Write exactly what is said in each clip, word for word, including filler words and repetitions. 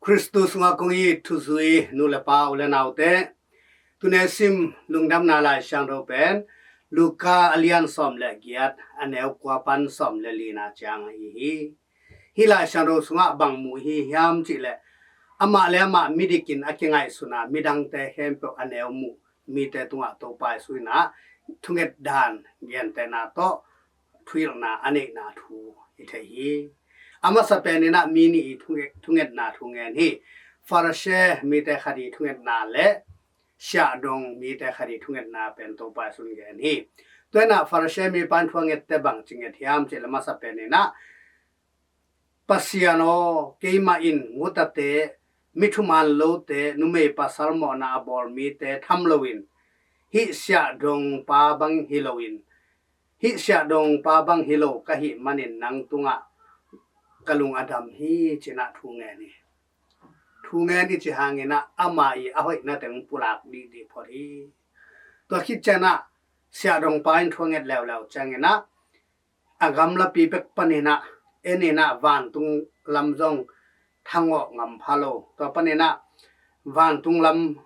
Khristu sungah kong it thuzui nu le pa, u le naute, tuni sim lungdamna Lai Siangtho pen Luka a lian sawm le giat, a neu kua pan sawm le lina ciang ahi hi. Hih Lai Siangtho sungah bang mu hi hiam cihleh, amah le amah midikin a kingaihsuna midangte khempeuh a neu mu mite tungah Topa Jesu in ah thunget dan gentehna tawh thuhilhna a neihna thu hi thei hi. A masa pen in ah mi nih i thunge-, thungetna thu ngen hi. Pharisee mite khat i thungetna le siahdong mite khat i thungetna pen Topa Jesu in gen hi. Tua in ah Pharisee mipa in thu a ngette bang ci nget hiam cihleh, masa pen in ah, Pasian aw, keimah in ngutate, mi thuman lote, numei pasal mawhna a bawl mite tham loin, hih siahdong pa bang hi loin, hih siahdong pa bang hi lo ka hih manin nang tungah ka lung a dam hi, ci-in ah thu ngen hi. Thu ngen i cih hangin ah ama i a hoihna teng pulak dihdih phot hi. Tua khit ciang ah siahdong pa in thu a nget leuleu ciangin ah, a gamlapi bek panin ah en in ah vantung lam zong thangawh ngam pha lo, tua panin ah vantung lam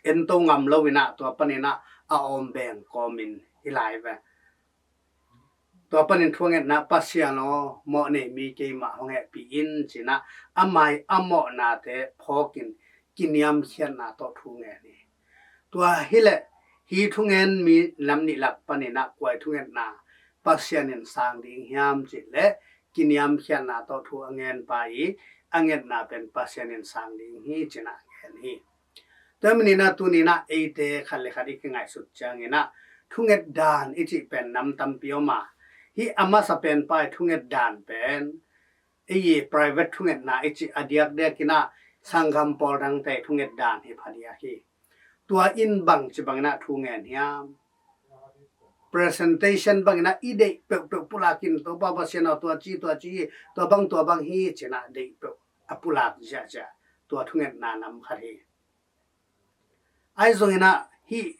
ento ngam lo in ah, tua panin ah a awm beng kawmin hi lai ve. Tua panin thu a ngetna, Pasian aw, mawhnei mi keimah hong hehpih in, ci-in ah ama i a mawhnate phawkin kiniamkhiatna tawh thu ngen hi. Tua hileh, hih thungen mi nam nih lak panin ah kua i thungetna Pasian in sang ding hiam cihleh, kiniamkhiatna tawh thu a ngen pa i a ngetna pen Pasian in sang ding hi, ci-in ah ngen hi. Tua manin ah tuni in ah eite khat le khat i kingaihsut ciangin ah thunget dan i cih pen nam tampi om a, hih a masa pen pa i thunget dan pen ei i private thungetna i cih a diakdiakin ah sanggam pawl dangte thunget dan hi phadiak hi. Tua in bangci bangin ah thu ngen hiam? Presentation bangin ah i deih peuhpeuh pulakin, Topa Pasian aw, tua ci, tua ci hi, tua bang, tua bang hi, ci-in ah deih peuh a pulak ziahziah, tua thungetna nam khat hi. Ahi zongin ah hih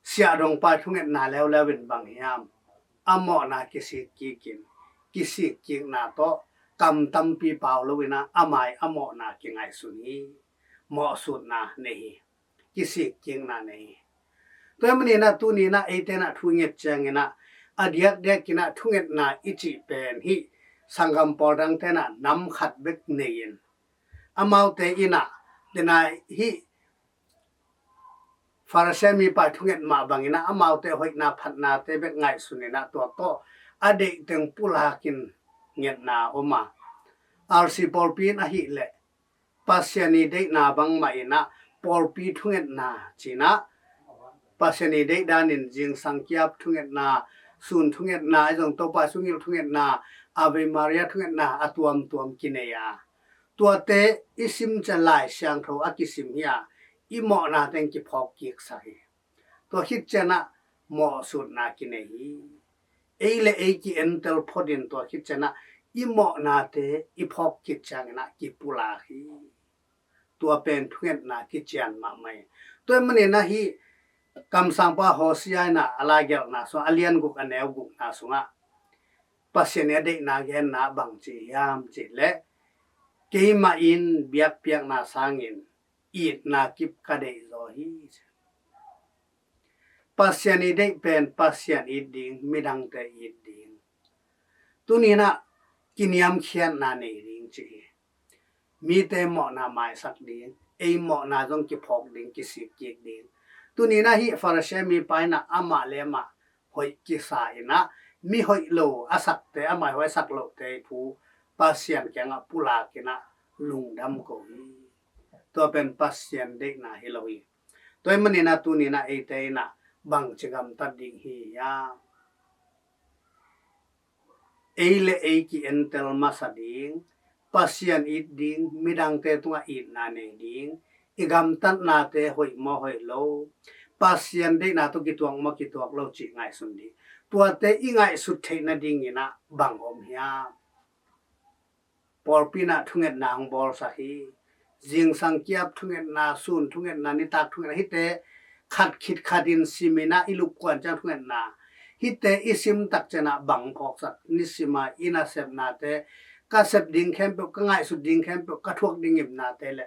siahdong pa i thungetna leuleu in bang hiam? A mawhna kisik kikin, kisik kikna tawh kam tampi pau lo in ah ama i a mawhna kingaihsun hi. Mawhsutna nei hi. Kisik kikna nei hi. Tua manin ah tuni in ah eite in ah thu i nget ciangin ah a diakdiakin ah thungetna i cih pen hih sanggam pawl dangte in ah nam khat bek nei in, amaute in ah, den ah hih Pharisee mipa i thunget mah bangin ah amaute hoihna phatnate bek ngaihsun in ah tua tawh a deih teng pulakin ngetna om a, R C pawlpi in ahih leh Pasian i deihna bangmah in ah pawlpi thungetna ci-in ah, Pasian i deih danin zingsang kiap thungetna, sun thungetna, ahi zong Topa Jesu ngilh thungetna, Ave Maria thungetna a tuamtuam kinei a, tuate i sim ciang Lai Siangtho a kisim hi a, i mawhna teng kiphawk kiksak hi. Tua khit ciang ah mawhsutna kinei hi. Ei le ei ki-entel phot in tua khit ciang ah i mawhnate i phawk khit ciangin ah kipulak hi. Tua pen thungetna kician mahmah hi. Tua manin ah hih kamsangpa Hosea in ah a laigelhna sungah, a lian guk, a neu gukna sungah Pasian i a deihna genna bang ci hiam cihleh, keimah in biakpiakna sangin itna kip ka deih zaw hi. Pasian i deih pen Pasian it ding, midangte it ding. Tuni in ah kiniamkhiatna nei ding ci hi. Mite mawhna maisak ding, ei mawhna zong kiphawk ding, kisik kik ding. Tuni in ah hih Pharisee mipa in ah amah le amah hoih kisa in ah, mi hoih lo a sakte, amah hoih a sak lohte thu Pasian kiangah pulak in ah lungdam ko hi. Tua pen Pasian deihna hi lo hi. Tua ahih manin ah tuni in ah eite in ah bangci gamtat ding hi hiam? Ei le ei ki-entel masa ding, Pasian it ding, midangte tungah itna nei ding, i gamtatnate hoih maw hoih lo, Pasian deihna tawh kituak maw kituak lo cih ngaihsun ding. Tuate i ngaihsut theih nadingin ah bang om hiam? Pawlpi in ah thungetna hong bawlsak hi. Zingsang kiap thungetna, sun thungetna, nitak thungetna, hihte khat khit khat in sim in ah i lupkuan ciang thungetna, hihte i sim tak ciang ah bang phawksak? Nisim a i nasepnate ka sep ding khempeuh, ka ngaihsut ding khempeuh, ka thuak ding ngimnate le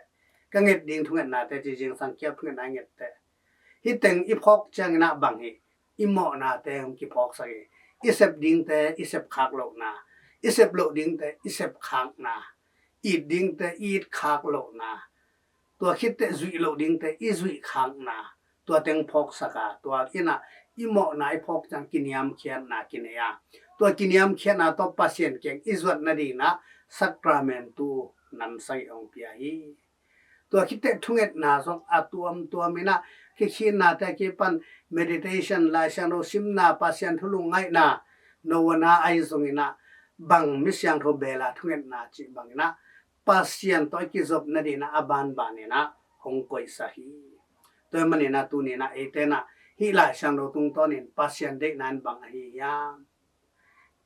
ka nget ding thungetnate ci zingsang kiap thungetna nget teh. Hih teng i phawk ciangin ah bang hi, i mawhnate hong kiphawksak hi. I sep dingte i sep khak lohna, i sep loh dingte i sep khakna, it dingte i it khak lohna, tua khit teh zuih loh dingte i zuih khakna, tua teng phawksak a, tua in ah i mawhna i phawk ciang kiniamkhiatna kinei a, tua kiniamkhiatna tawh Pasian kiang i zuat nadingin ah sakramentu namsang i hong pia hi. Tua khit teh thungetna zong a tuamtuam in ah, khikhinate a kipan meditation, Lai Siangtho simna, Pasian thu lungngaihna, novena ahi zongin ah, bang mi siangtho beel a thungetna cih bangin ah Pasian tawh i kizop nadingin ah a banban in ah hong koihsak hi. Tua ahih manin ah tuni in ah eite in ah hih Lai Siangtho tungtawnin Pasian deihna in bang ahi hiam?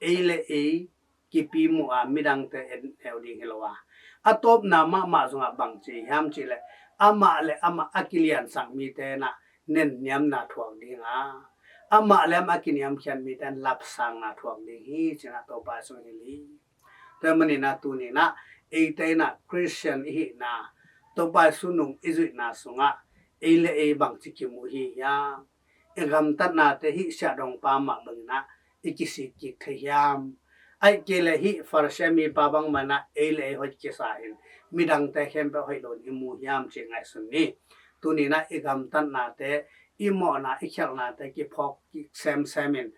Ei le ei kipi muh a midangte en heu ding hi lo a, a tawpna mahmah zongah bang ci hiam cih leh, amah le amah a kiliansak mite in ah nenniamna thuak ding a, amah le amah a kiniamkhiat mite in lapsangna thuak ding hi, ci-in ah Topa Jesu in hilh hi. Tua ahih manin ah tuni in ah eite in ah Khristian i hihna, Topa Jesu nung i zuihna sungah ei le ei bangci kimu hi hiam? I gamtatnate hih siahdongpa mah bangin ah i kisik kik thei hiam? Ahih kei leh hih Farisi mipa bang mah in ah ei le ei hoih kisa in midangte khempeuh hoih loin i mu hiam cih ngaihsun ni. Tuni in ah i gamtatnate, i mawhna, i khialhnate kiphawk kik semsem in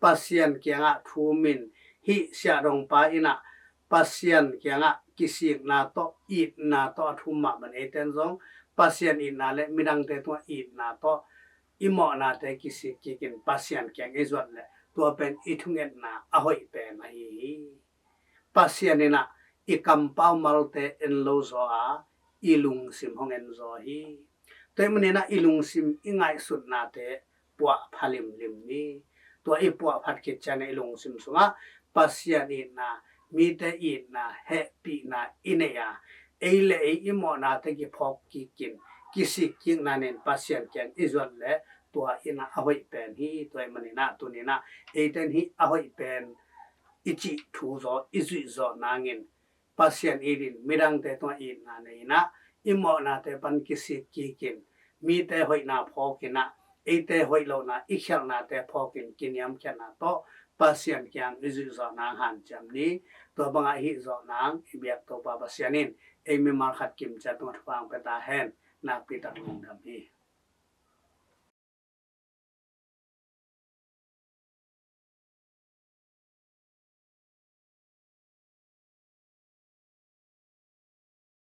Pasian kiangah thum in, hih siahdongpa in ah Pasian kiangah kisikna tawh, itna tawh a thum mah bangin eite in zong Pasian itna le midangte tungah itna tawh i mawhnate kisik kik in Pasian kiang i zuat leh tua pen i thungetna a hoih pen ahi hi. Pasian in ah i kampau malte en lo zaw a, i lungsim hong en zaw hi. Tua ahih manin ah i lungsim, i ngaihsutnate puahpha limlim ni. Tua i puahphat khit ciangin i lungsim sungah Pasian itna, mite itna, hehpihna i nei a, ei le ei i mawhnate kiphawk kik in, kisik kikna in Pasian kiang i zuat leh tua in ah a hoih pen hi. Tua ahih manin ah tuni in ah eite in hih a hoih pen i cih thu zaw, i zuih zawh nangin Pasian it in, midangte tungah itna nei in ah, i mawhnate pan kisik kik in, mite hoihna phawk in ah, eite hoih lohna, i khialhnate phawk in kiniamkhiatna tawh Pasian kiang i zuih zawh nang hanciam ni. Tua bangah i hih zawh nang i biak Topa Pasian in ei mimal khat kimciat tungah thupha hong pia ta hen. Nakpi tak lungdam hi.